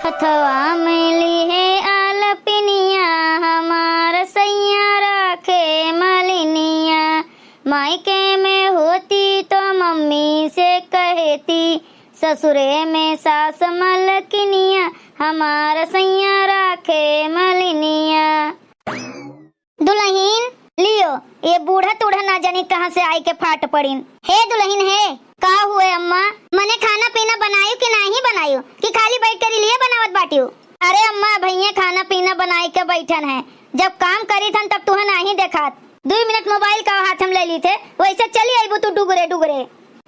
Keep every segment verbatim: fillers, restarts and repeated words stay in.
हथवा में लिहे आलपिनिया, हमार सैया राखे मलिनिया। मायके में होती तो मम्मी से कहती, ससुरे में सास मलकिनिया, हमार सैया राखे मलिनिया। दुलहिन, लियो, ये बूढ़ा तूढ़ा ना जानी कहाँ से आइके फाट पड़िन। हे दुलहिन हे, का हुए अम्मा? मने खाना पीना बनायू कि नाहीं बनायू, कि खाली बैठ के रीलिये बनावत बाटियू? अरे अम्मा, अबहिये खाना पीना बनाइके बैठन है, जब काम करीथन तब तुहे नाहीं देखात। दुइ मिनट मोबाइल का हाथ में ले लीथे, वैसे चली अइबू तू डुगरे डुगरे।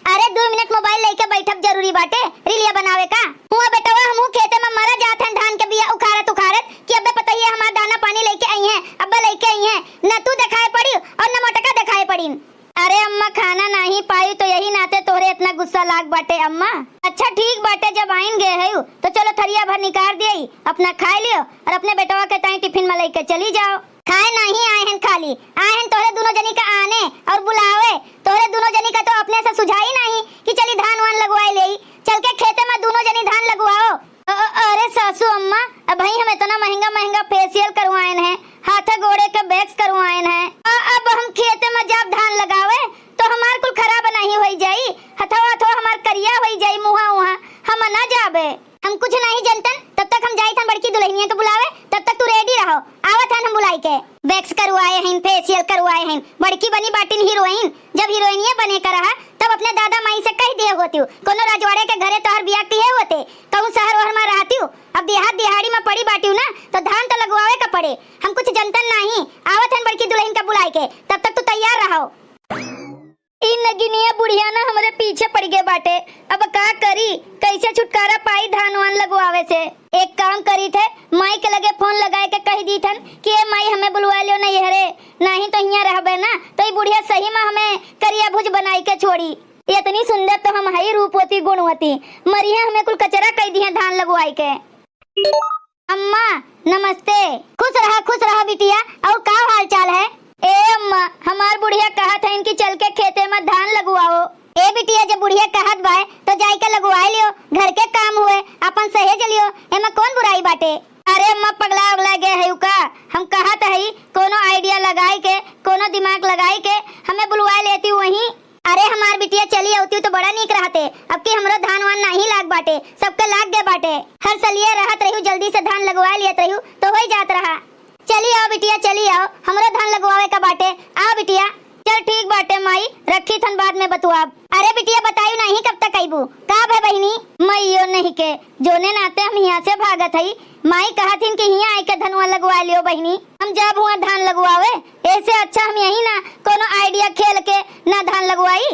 अरे, दुइ मिनट मोबाइल लइके बैठब जरूरी बाटे, रीलिया बनावे का? हुआ बेटवा, हमहू खेते में मरा जात हन धान के बिया उखाड़त उखाड़त कि अब्बे पतोहिया हमार दाना पानी लइके अइहें, अब्बे लइके अइहें। न तू देखाए पड़ी और न मोटका देखाए पड़ी। अरे अम्मा, खाना नाहीं पाई तो यही नाते तोहरे इतना गुस्सा लाग बाटे अम्मा। अच्छा ठीक बाटे, जब आइन गए हयू तो चलो थरिया भर निकाल दिए, अपना खाए लियो और अपने बेटवा के ताई टिफिन में लइके चली जाओ। खाए नाहीं आए हन खाली, आए हन तोहरे दुनो जनी का आने और बुलावे। तोहरे दुनो जनी का तो अपने से सुझाई नाहीं कि चली धान वान लगवाए लेई। चल के खेते में दुनो जनी धान लगवाओ। अ-, अ-, अरे सासू अम्मा, अबही हम इतना महंगा महंगा फेशियल करवाएन है, हाथे गोड़े के वैक्स करवाएन है। अ-, अब हम खेते में जाब धान लगावे तो हमार कुल खराब नाहीं होई जाई, हथवा हथवा हमार करिया होई जाई, मुहा उहा हम ना जाबे। हम कुछ नाहीं जनतन, तब तक हम जाइत हन बड़की दुलहिनिया के बुलावे, तब तक तू रेडी रहो, आवत हन हम बुलाई के। वैक्स करवाए हन, फेशियल करवाए हन, बड़की बनी बाटिन हीरोइन। जब हीरोइनिया बने का रहा, तब अपने दादा माई से कह दिए होतिउ, कोनो राजवाड़े के घरे तोहर बियाह किए होते, कहूँ शहर वहर में रहतिउ। अब देहात दिहाड़ी में पड़ी बाटिउ ना, तो धान तो लगवावे का पड़े। हम कुछ जनतन नाहीं, आवत हन बड़की दुलहिन का बुलाई के, तब तक तू तैयार रहो। ई नगिनिया बुढ़िया ना हमरे पीछे पड़ गए बाटे, अब का करी, कैसे छुटकारा पाई धान वान लगवावे से? एक काम करी थे, माई के लगे फोन लगाए के कह दी थन कि ए माई, हमें बुलवा लियो नैहरे, नाहीं तो हियां रहबे ना तो ई बुढ़िया सही में हमें करिया भुज बनाई के छोड़ी। इतनी सुंदर तो हम हई रूपवती गुणवती, मरिहे हमें कुल कचरा कह दिहे धान लगवाई के। अम्मा, नमस्ते। खुश रहा, खुश रहा बिटिया। और का हाल चाल है? ए अम्मा, हमार बुढ़िया कहत हईन कि चल के खेते में धान लगवाओ। ए बिटिया, जब बुढ़िया कहत बाय, तो जाई के लगवाए लियो। घर के काम हुए, अपन सहेज लियो, एमा कौन बुराई बाटे? अरे अम्मा, पगला उगला गए है का? हम कहत हई, कोनो आइडिया लगाई के, कोनो दिमाग लगाई के हमें बुलवाए लेती वहीं। अरे हमार बिटिया, चली अउतिउ तो बड़ा नीक रहते। अब की हमरो धान वान नाहीं लाग बाटे, सबके लाग गए बाटे। हर सलिए रहत रहिउ, जल्दी से धान लगवा लियत रहिउ तो होई जात रहा। चली आओ बिटिया, चली आओ, हमरो धान लगवावे का बाटे। आओ बिटिया। चल ठीक बाटे माई, रखी थन, बाद में बतुआब। अरे बिटिया, बताई नाहीं कब तक अइबू? का भे बहिनी? मइयो नहीं के, जोने नाते हम हियां से भागत हई, माई कहत हिन कि हियां आइके धनवा लगवा लियो बहिनी। हम जाब हुआं धान लगवावे, ऐसे अच्छा हम यहीं ना कोनो आइडिया खेल के ना धान लगवाई।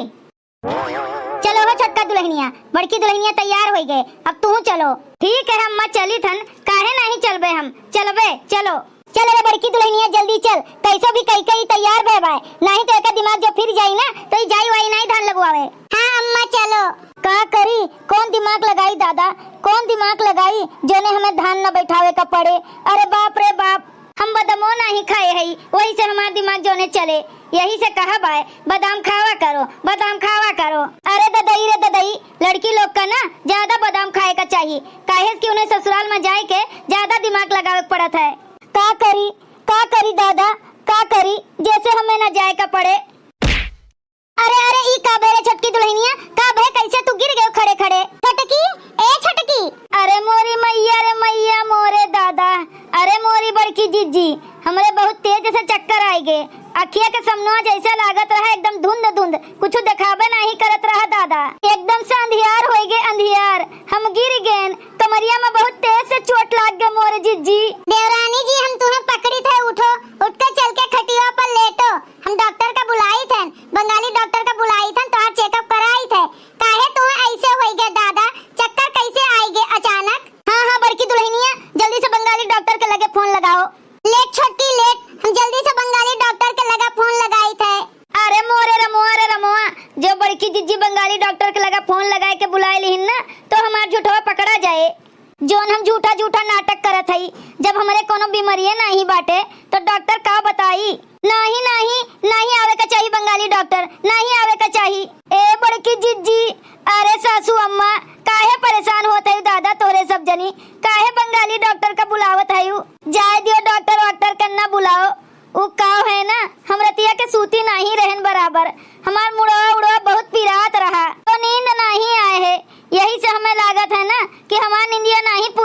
चलो हो छोटका दुलहिनिया, बड़की दुलहिनिया तैयार होई गए, अब तू चलो। ठीक है अम्मा, चली थन, काहे नाहीं चलबे हम, चलबे, चलो। चल रे बड़की दुलहिनिया, जल्दी चल, कैसो भी कई कई तैयार भे बाय, नाहीं तो एकर दिमाग जो फिर जाई ना, तो ई जाई वाई नाहीं धान लगवावे। हाँ अम्मा, चलो। का करी, कौन दिमाग लगाई दादा, कौन दिमाग लगाई, जोने हमें धान न बैठावे का पड़े। अरे बाप रे बाप, हम बदमो नाहीं खाए हई, वही से हमार दिमाग जोने चले। यही से कहा बाय, बादाम खावा करो, बादाम खावा करो। अरे ददई रे ददई, लड़की लोग का ना ज्यादा बादाम खाए का चाही, काहे कि उन्हें ससुराल में जाए के ज्यादा दिमाग लगावे के पड़त है। का करी, का करी दादा, का करी, जैसे हमें ना जाए का पड़े। अरे, अरे, ई का भे रे छोटकी दुलहिनिया, का भे, कैसे तू गिर गयो खड़े खड़े? छोटकी, ए छोटकी। अरे मोरी मैया रे मैया, मोरे दादा, अरे मोरी बड़की जिज्जी, हमरे बहुत तेज से चक्कर आइ गे। अखिया के समनवा जैसे लागत रहा एकदम धुंध धुंध, कुछ देखाबे नाहीं करत रहा दादा, एकदम से अंधियार होइ गे अंधियार। हम गिर गेन, कमरिया में बहुत तेज से चोट लाग गे मोरे जिज्जी। देवरानी जी, हम तुहें पकड़ी थे, उठो, उठ के चल के खटिया पर लेटो। हम डॉक्टर का बुलाई थन, बंगाली डॉक्टर का बुलाई थन, तोहार चेकअप कराई थे। काहे तुहें ऐसे होई गे दादा, चक्कर कैसे आई गे अचानक? हाँ, हाँ, बड़की दुलहिनिया, जल्दी से बंगाली डॉक्टर के लगे फोन लगाओ। लेट छोटकी लेट, हम जल्दी से बंगाली डॉक्टर के लगा फोन लगाई थे। अरे मोरे रमुआ रे रमुआ, जो बड़की जिज्जी बंगाली डॉक्टर के लगा फोन लगाए के बुलाए लिहिन ना, तो हमार झूठवा पकड़ा जाए। जौन हम झूठा झूठा नाटक करत हई, जब हमरे कोनो बीमारिये नाहीं बाटे, तो डॉक्टर का बताई? नाहीं, नाहीं, नाहीं आवे का चाही बंगाली डॉक्टर, नाहीं आवे का चाही। ए बड़की जिज्जी, अरे सासू अम्मा, काहे परेशान होत हई दादा तोहरे सब जनी? काहे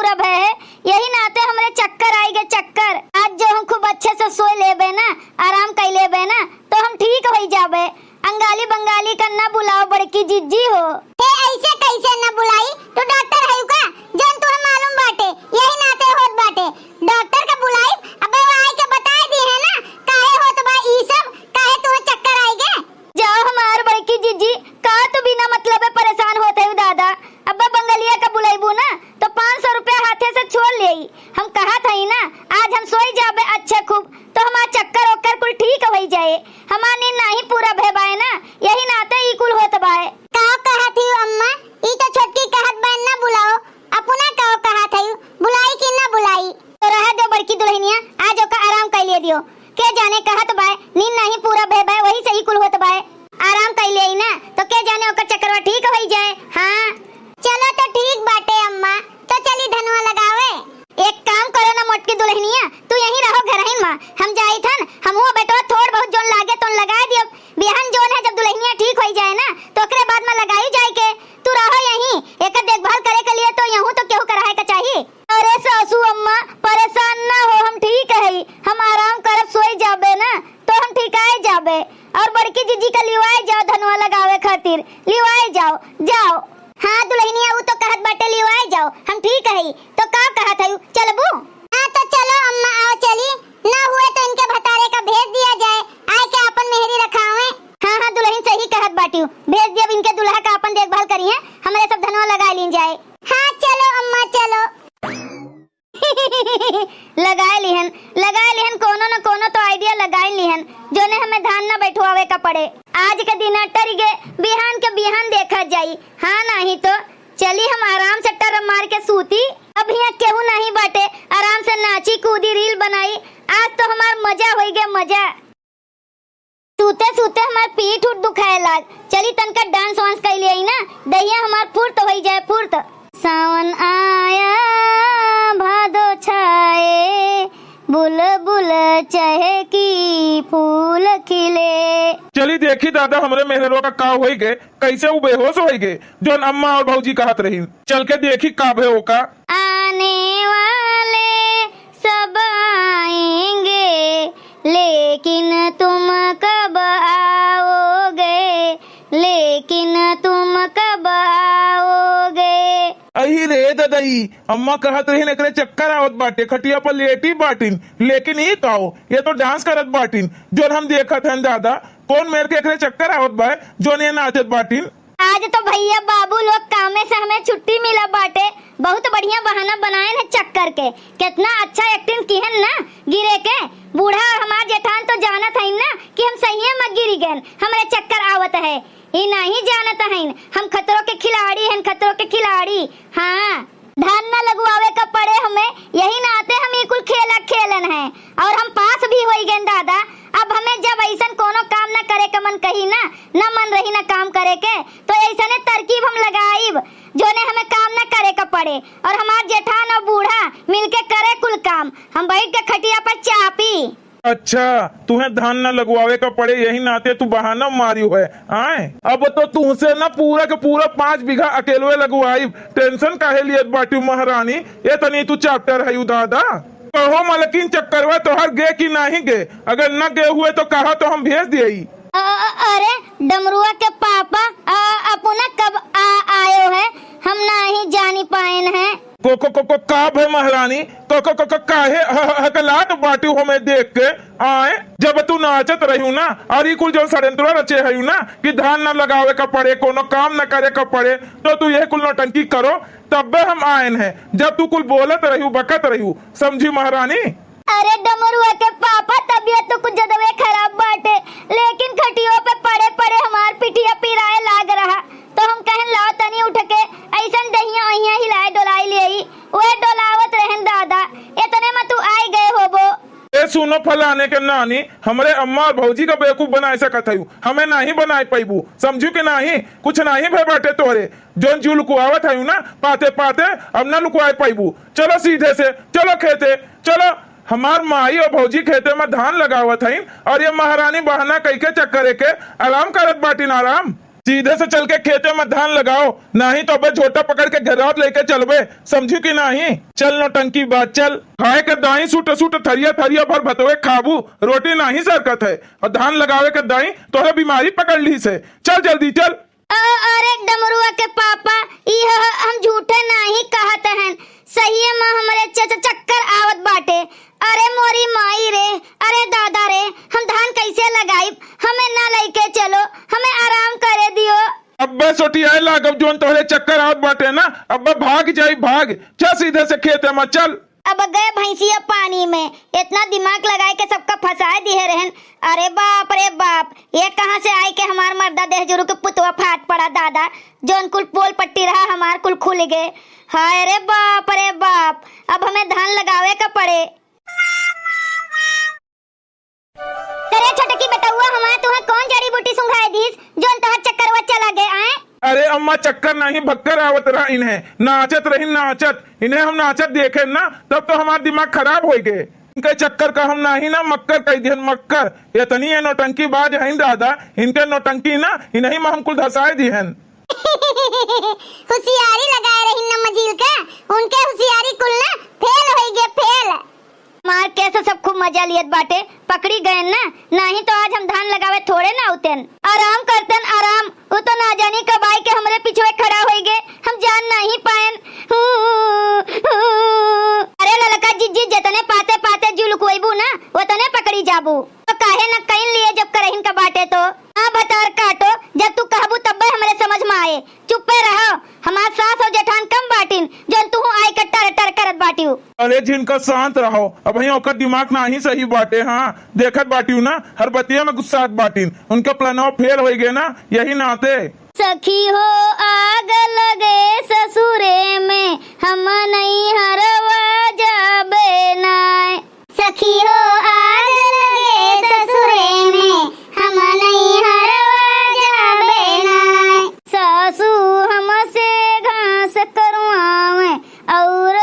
तब है, यही नाते हमरे चक्कर आइगे, चक्कर। आज जो हम खूब अच्छे से सोइ लेबे ना, आराम कइ लेबे ना, तो हम ठीक होइ जाबे। अंगाली बंगाली का ना बुलाओ बड़की जिज्जी हो। हे, ऐसे कैसे ना बुलाई? तू डॉक्टर है का? जौन तुहे मालूम बाटे, यही नाते होत बाटे। डॉक्टर का बुलाई, अब वो आइके बताइ दिहे ना, काहे होत बा ई सब, काहे तुहे चक्कर आइगे? जाओ हमार बड़की जिज्जी, का तू बिना मतलबे परेशान होत है दादा? अब्बा बंगलिया का बुलाइबू ना, तो पाँच सौ रुपया हाथे से छोड़ लेई। हम कहत हई ना, आज हम सोई जाबे अच्छे खूब, तो हमार चक्कर ओक्कर कुल ठीक होइ जाए। हमार नींद नाहीं पूरा भे बाए ना, यही नाते ई कुल होत बाए। का कहत ही अम्मा? ई तो छोटकी कहत बा ना बुलाओ, अपना का कहत हई, बुलाई कि ना बुलाई? तो रहे दो बड़की दुल्हनिया, आज ओका आराम कइ लिए दियो। के जाने कहत बाय, नींद नाहीं पूरा भे बाय, वही से ई कुल होत बाय। आराम कइ लेई ना, तो के जाने ओकर चक्करवा ठीक होइ जाए। हाँ। चलो तो ठीक बाटे अम्मा, तो चली धनवा लगावे। एक काम करो ना मोटकी दुल्हनिया, तू यहीं रहो घरहिन मा, हम जाइत हन, हमहू बेटवा थोड़ बहुत जोन लागे तोन लगाए दियो। बिहान जोन है जब दुल्हनिया ठीक होइ जाए ना, तो ओकरे बाद मा लगाई जाए के। तू रहो यहीं, एकर देखभाल करे के लिए तो यहू तो केहू कराए के चाही। अरे सासू अम्मा, परेशान ना हो, हम ठीक हई, हम आराम करब, सोई जाबे ना, तो हम ठिकाए जाबे। और बड़की जिज्जी का लिवाए जाओ धनवा लगावे खातिर, लिवाए जाओ, जाओ। हाँ दुल्हनिया, ऊ तो कहत बाटे लिवाए जाओ, हम ठीक हई, तो का कहत हई, चलबू? हाँ तो चलो अम्मा, आओ चली, ना हुए तो इनके भतारे का भेज दिया जाए, आए के आपन मेहरी रखावे। हाँ, हाँ दुल्हन सही कहत बाटिउ, भेज दियब इनके, दुल्हा का आपन देखभाल करिहे, हमरे सब धनवा लगाए लीन जाए। हाँ चलो अम्मा चलो। लगाए लिहन, लगाए लिहन, कोनो न कोनो तो idea लगाए लिहन, जोने हमें धान न बैठवावे का पड़े। आज के दिन टरि गे, बिहान के बिहान देखा जाई। हाँ नाहीं तो चली हम आराम से टर मार के सूती। अब हियाँ केहू नाहीं बाटे, आराम से नाची कूदी reel बनाई। आज तो हमार मजा होइ गे मजा। सूते सूते हमार पीठ उठ दुखाए लाग। चली तनका dance वांस कइ लेई ना, दहिया हमार फुर्त होइ जाए फुर्त। सावन आया भादो छाए, बुलबुल चहकी फूल खिले। चली देखी दादा हमरे मेहरवा का का होइ गे, कैसे उ बेहोश होइ गे, जौन अम्मा और भौजी कहत रही। चल के देखी का भे ओका। आने वाले सब आएंगे, लेकिन तुम कब आओगे, लेकिन तुम कब आओगे। अही रे ददई, अम्मा कहत रहिन एकरे चक्कर आवत बाटे, खटिया पर लेटी बाटिन, लेकिन ई काओ, ये तो dance करत बाटिन, जोन हम देखत हन दादा, कौन मेर के एकरे चक्कर आवत बा, जोन ये नाचत बाटिन। आज तो भैया बाबू लोग कामे से हमें छुट्टी मिला बाटे, बहुत बढ़िया बहाना बनाएन है चक्कर के। कितना अच्छा acting किहन ना गिरे के। बूढ़ा और हमार जेठान तो जानत हइन ना कि हम सहिए में गिरी गएन, हमरे चक्कर आवत है। ई नाहीं जानत हइन हम खतरों के खिलाड़ी हन, खतरों के खिलाड़ी। हाँ। धान न लगवावे का पड़े हमें, यही नाते हम ई कुल खेला खेलन हैं और हम पास भी होई गएन दादा। अब हमें जब ऐसन कोनो काम न करे का मन कही ना, न मन रही न काम करे के, तो ऐसने तरकीब हम लगाइब जोने हमें काम न करे का पड़े और हमार जेठान और बूढ़ा मिलके करे कुल काम, हम बैठ के खटिया पर चापी। अच्छा, तुहें धान न लगवावे का पड़े, यही नाते तू बहाना मारियो है, आए? अब तो तुहसे न पूरा के पूरा पाँच बीघा अकेलवे लगवाइब। Tension काहे लियत बाटिउ महारानी? ये तनी तू chapter है दादा। कहो मलकिन, चक्करवा तोहर गे कि नाहीं गे? अगर न गे हुए तो कहा तो हम भेज दिए। अ-, अ-, अरे डमरुआ के पापा, अ-, अपना कब आ, आयो है, हम नाहीं जानी पाएन है। को, को, को, को, का भे महारानी? को, को, को, को, काहे ह-, ह-, हकलात बाटिउ हमें देख के? आए, जब तू नाचत रहिउ ना, और ई कुल जौन षड्यंत्र रचे हइउ ना, कि धान न लगावे का पड़े, कोनो काम न करे का पड़े, तो तू यह कुल नौटंकी करो, तब्बे हम आएन है। जब तू कुल बोलत रहिउ, बकत रहिउ, समझी महारानी? अरे डमरुआ के पापा, तबियत तो कुछ ज्यादा खराब बाटे, लेकिन खटियो पे पड़े पड़े हमार पिठिया पिराए लाग रहा, तो हम कहन लाओ तनी उठ के ऐसन दहिया वहिया हिलाए डोलाई लेई, वह डोलावत रहन दादा, इतने में तू आई गए होबो। ए सुनो फलाने के नानी, हमरे अम्मा और भौजी का बेवकूफ बनाए सकत हयू, हमें नाहीं बनाए पैबू, समझू के नाहीं? कुछ नाहीं भे बाटे तोहरे, जौन जीव लुकवावत हयू ना पाते पाते, अब ना लुकवाए पैबू। चलो सीधे से, चलो खेते, चलो। हमार माई और भौजी खेते में धान लगावत हईन और ये महारानी बहाना कई के चक्करे के आराम करत बाटिन आराम। सीधे से चल के खेते में धान लगाओ, नाहीं तो अबे झोटा पकड़ के घेराव लेके चलबे, समझू कि नाहीं? चल नौटंकी बाज, चल। खाए के दाई सूट सूट थरिया थरिया भर भतवे खाबू, रोटी नाहीं सरकत है, और धान लगावे के दाई तोहरे बीमारी पकड़ ली से। चल जल्दी चल। अ-, अरे डमरुआ के पापा, ई ह-, हम झूठे नाहीं कहत हन, सहिए में हमरे च-, च-, चक्कर आवत बाटे। अरे मोरी माई रे, अरे दादा रे, हम धान कैसे लगाइब? हमें ना लइके चलो, हमें आराम करे दियो। अब्बे सोटियाए लागब, जोन तोहरे चक्कर आवत बाटे ना, अब्बे भाग जाई, भाग, चल सीधे से खेते में चल। अब गए भैंसिया पानी में, इतना दिमाग लगाए के सबका फंसाए दिहे रहन। अरे बाप रे बाप, ये कहाँ से आए के हमार मर्दा देहजुरू के पुतवा फाट पड़ा दादा, जोन कुल पोल पट्टी रहा हमार कुल खुल गए। हाय रे बाप रे बाप, अब हमें धान लगावे का पड़े। करे छोटकी बेटउआ हमार, तुहे कौन जड़ी बूटी सुंघाए दीस, जोन तोहर चक्करवा चला गए आए? अरे अम्मा, चक्कर नाहीं, भक्कर आवत रहा इन्हें, नाचत रही नाचत, इन्हें हम नाचत देखे ना, तब तो हमार दिमाग खराब होइ गए। इनके चक्कर का हम नाहीं ना मक्कर कह दिहन, मक्कर। इतनी ये नौटंकी बाज हइन दादा, इनके नौटंकी ना, इन्हीं में हम कुल धसाए दिहन। हुसियारी लगाए रही ना मझिल का, उनके हुसियारी कुल ना फेल होइ गए, फेल। मार के से सब खूब मजा लियत बाटे, पकड़ी गए ना, नाहीं तो आज हम धान लगावे थोड़े ना उतेन। आराम करतेन आराम, उ तो ना जानी कब आए के हमरे पिछुए खड़ा होई गे, हम जान नाहीं पाएन। अरे ललका जिज्जी, जतने पाते पाते जू लुकवैबू ना, ओतने पकड़ी जाबू। तो काहे न कइन लिए जब करहिन का बाटे तो? हाँ भतार काटो, जब तू कहबू तब्बे हमरे समझ में आए। चुप्पे रहो, हमार सास और जेठान कम बाटिन, जौन तुहू आए के टर टर करत बाटिउ। अरे झिनका शांत रहो, अबहीं ओकर दिमाग नाहीं सही बाटे। हाँ, देखत बाटिउ ना, हर बतिया में गुस्सात बाटिन, उनके प्लानवा फेल होइ गए ना, यही नाते। सखी हो आग लगे ससुरे में, हम नैहरवा जाबे नाय। सखी हो आग लगे ससुरे में, हम नैहरवा जाबे नाय। सासू हमसे घास करवावे, और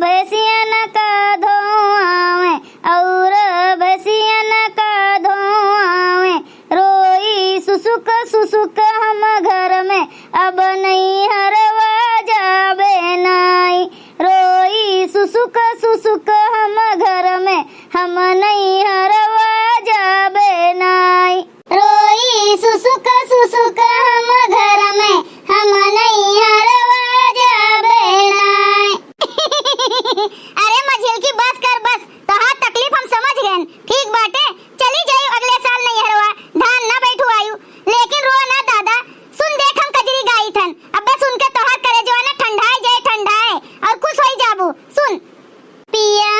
भैंसियन का धोआवे, और भैंसियन का धोआवे। रोई सुसुक सुसुक हम घर में, अब नैहरवा जाबे नाई। रोई सुसुक सुसुक हम घर में, हम नैहरवा जाबे नाई। रोई सुसुक सुसुक हम घर में, हम नैहरवा जाबे नाई। अरे मझिलकी, बस कर बस, तोहार तकलीफ हम समझ गएन। ठीक बाटे, चली जाई अगले साल नैहरवा, धान ना बैठवायु, लेकिन रो ना दादा। सुन देख हम कजरी गाई थन, अब्बे सुन के तोहार करेजवा ना ठंडाए जाए ठंडाए, और खुश होई जाबू। सुन। पिया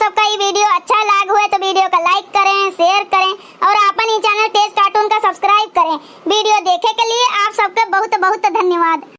आपका ये video अच्छा लाग हुए तो video का like करें, share करें और आपन ई channel तेज cartoon का subscribe करें। Video देखे के लिए आप सबके बहुत बहुत धन्यवाद।